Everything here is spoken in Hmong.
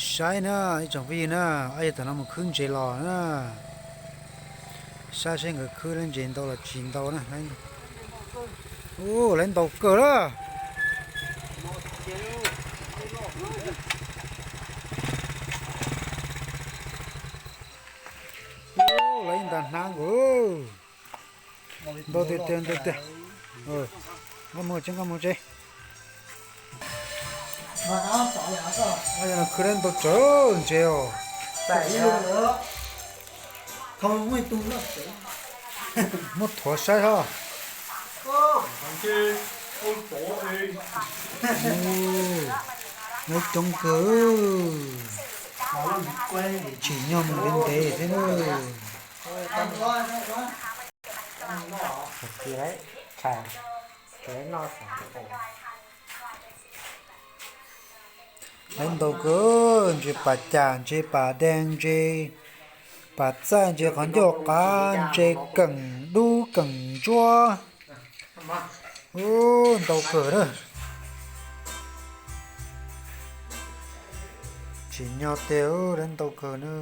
Saib na, ib tsoom phooj ywg na, ob yawg tam no mus khwb ntses los na. Saib seb nkawd khwb lawv ntses ntau los tsis ntau na. Ub, lawv ntau kawg lawm. Ub, lawv ib nta hnab nkaus. Ntau tiag tiag, ntau tiag. Nkauj mus tsev, nkauj mus tsev. Yog no khwb lawv ntau tsawv ntses os. Muab thuav saib os. Lawv coob kawg. Tsim nyog mus ntev ntev thiab na. Lawv ntau kawg, ntses pas cas, ntses pas dees, ntses pas txaij, ntses qhov ncauj qav, ntses keem dub keem ntsuab. Ub, ntau kawg na. Tsim nyog tiag, lawv ntau kawg na.